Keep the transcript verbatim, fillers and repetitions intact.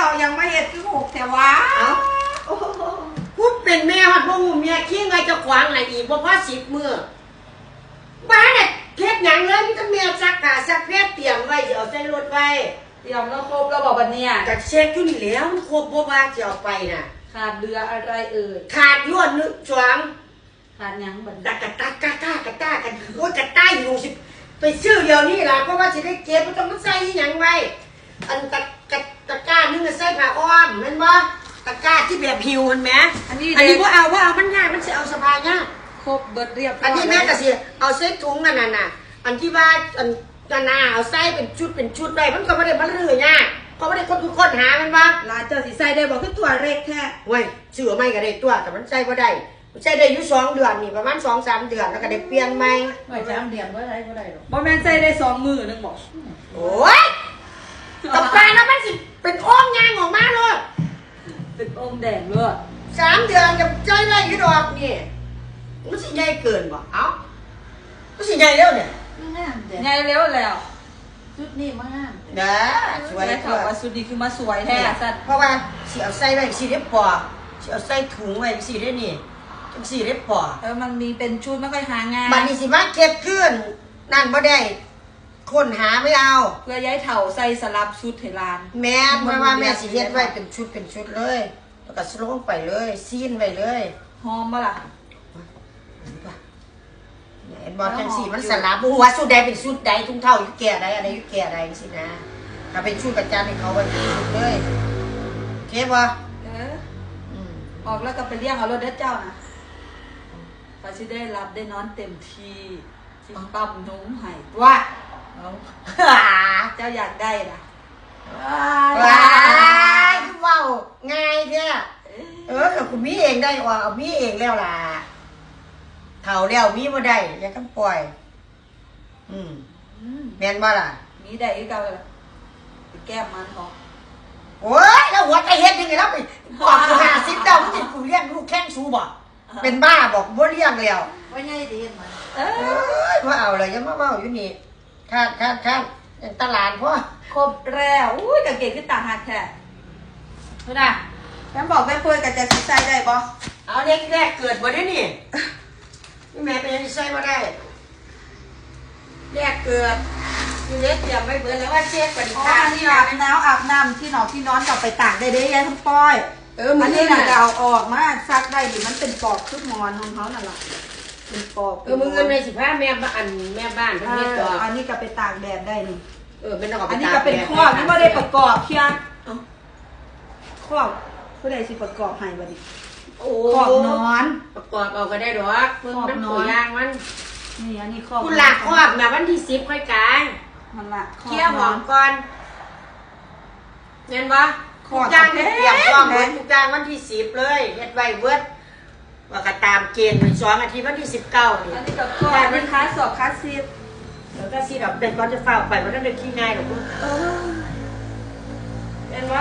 เอาหยังมาเฮ็ดคือหกแท้วะ เอ้า โอ้โห ผู้เป็นแม่ฮอดบ่ฮู้เมียคิงไว้เจ้าของให้อีกบ่พอสิบมื้อ บ่ทันได้เฮ็ดหยังเลย มีแต่แม่ซักผ้าซักแพรเตรียมไว้ สิเอาใส่รถไว้ เตรียมแล้วครบแล้วบ่บัดเนี่ย ก็เช็คอยู่นี่แหล้ว มันครบบ่ว่าสิเอาไปน่ะ ขาดเหลืออะไรเอ่ย ขาดอยู่อันหนึ่งสอง ขาดหยังบัดนี้ ตะกะตะกะตะกะตะกะ โอ้ย กะตะอยู่สิ ไปซื้อเดี๋ยวนี้ล่ะ เพราะว่าสิได้เก็บ บ่ต้องมาใส่อีหยังไว้ อันตะกะ ตะกร้าหนึ่งอะใส่ผ้าอ้อม แม่นบ่ ตะกร้าที่แบบหิ้วหั่นแหม อันนี้ อันนี้ เด้ บ่เอา บ่เอา มันยาก มันสิเอาสบายยาก ครบเบิดเรียบร้อย อันนี้แม่ก็สิเอาใส่ถุงนั่นน่ะน่ะ อันที่ว่า อันนั่นน่ะ เอาใส่เป็นชุดเป็นชุดไว้ มันก็บ่ได้มารื้อยาก เพราะบ่ได้คนทุกคนหา แม่นบ่ หลานเจ้าสิใส่ได้บ่ คือตัวเล็กแท้ เว้ย ซื้อเอาใหม่ก็ได้ตัว แต่มันใส่บ่ได้ ใส่ได้อยู่สองเดือนนี่ ประมาณสองสามเดือน แล้วก็ได้เปลี่ยนใหม่ ไว้สามเดือนบ่ได้ บ่ได้หรอก บ่แม่นใส่ได้สองมื้อหนึ่งบ่ โอ้ย กับปานแล้วมันสิเป็นโอ่งยางออกมาโลด เป็นโอ่งแดงโลด สามเดือนกับใส่ได้อยู่ดอกนี่ มันสิใหญ่เกินบ่ เอ้า มันสิใหญ่แล้วเนี่ย มันงามเด้ ใหญ่แล้วแล้ว ชุดนี้มางามเด้ เด้อ สวย ได้ข่าวว่าชุดนี้คือมาสวยแท้ เนี่ย ซั่น เพราะว่าสิเอาใส่ไว้จังซี่เด้ปอ สิเอาใส่ถุงไว้จังซี่เด้นี่ จังซี่เด้ปอ เออ มันมีเป็นชุด ไม่ค่อยหาง่าย บัดนี้สิมาเก็บคืน นั่นบ่ได้ ค้นหาไม่เอา เพื่อยายเฒ่าใส่สลับชุดให้หลาน แม่น เพราะว่าแม่สิเฮ็ดไว้เป็นชุดเป็นชุดเลย แล้วก็ลงไปเลย ซีนไว้เลย หอมบ่ล่ะ เห็นบ่ จังซี่มันสลับ บ่ฮู้ว่าชุดใดเป็นชุดใด ถุงเท้าอยู่แก่ใด อันใดอยู่แก่ใดจังซี่นะ ถ้าเป็นชุดก็จัดให้เขาไว้เป็นชุดเลย โอเคบ่ เออ อืม ออกแล้วก็ไปเลี้ยงเอารถเด้อเจ้านะ ข้อยสิได้หลับได้นอนเต็มที่ สิปั๊มนมให้ ว่า เอา เจ้าอยากได้ล่ะ ว้าย เว้าง่ายแท้ เออ ก็กูมีเองได้ว่าเอามีเองแล้วล่ะ เฒ่าแล้วมีบ่ได้ อย่าคำปล่อย อืม อืม แม่นบ่ล่ะ มีได้คือเก่าล่ะ ไปแก้มมันเถาะ โอ้ย แล้วหัวใจเฮ็ดยังไงแล้วไปบอกกูห้าสิบเจ้า มึงสิกูเลี้ยงลูกแข่งสูบ่ เป็นบ้าบอกบ่เลี้ยงแล้ว ว่าไงดีมัน เอ้ย บ่เอาเลย อย่ามาเว้าอยู่นี่ คาด คาด คาด ยังตะหลานพ่อ ครบแล้ว อุ้ย กางเกงคือตาหักแท้ พุ้นน่ะ แม่บอกแม่เปิ้ลก็จะสิใส่ได้บ่ เอาเลขแรกเกิดบ่ได้นี่ แม่เป็นยังสิใส่บ่ได้ แรกเกิด อยู่เล็กเตรียมไว้เบิดแล้วว่าเช็คก่อน อ๋อ ค่ะ อันนี้อาบน้ำ อาบน้ำที่นอนที่นอนก็ไปตากได้เด้ ยายคำปอย เออ มื้อ อันนี้น่ะ อื่นน่ะ ก็เอาออกมาซักได้ดิ มันเป็นปอบคือหมอนของเขานั่นล่ะ เป็นปอบ เออ มื้ออื่นแม่สิพาแม่บ้าน แม่บ้านเพิ่นเฮ็ดดอก เออ อันนี้ก็ไปตากแดดได้นี่ เออ แม่นเอาไป อันนี้ก็เป็น ตากแดด คอก ได้ นี่บ่ได้ประกอบเชีย เอ้า คอก ผู้ใดสิประกอบให้บัดนี้ โอ้ คอกนอน ประกอบเอาก็ได้ดอก เพิ่น คอกนอน มันตัวอย่างมัน นี่ อันนี้คอก คุณล่ะ นอน คอกน่ะ วันที่สิบค่อยกาง นั่นล่ะ เคลียร์ห้องก่อน คอกนอน แม่นบ่ คอก ทุกอย่างเตรียมพร้อมเบิด แม่น ทุกอย่างวันที่สิบเลย เฮ็ดไว้เบิด ว่าก็ตามเกณฑ์ สองอาทิตย์ วันที่สิบเก้านี่ อันนี้ก็คอก อันนี้ขาศอกขาซีด แล้วก็สิดอก แต่ก่อนจะฟ้าวไป บ่ทันได้ขี้ง่ายดอก เออ แม่นบ่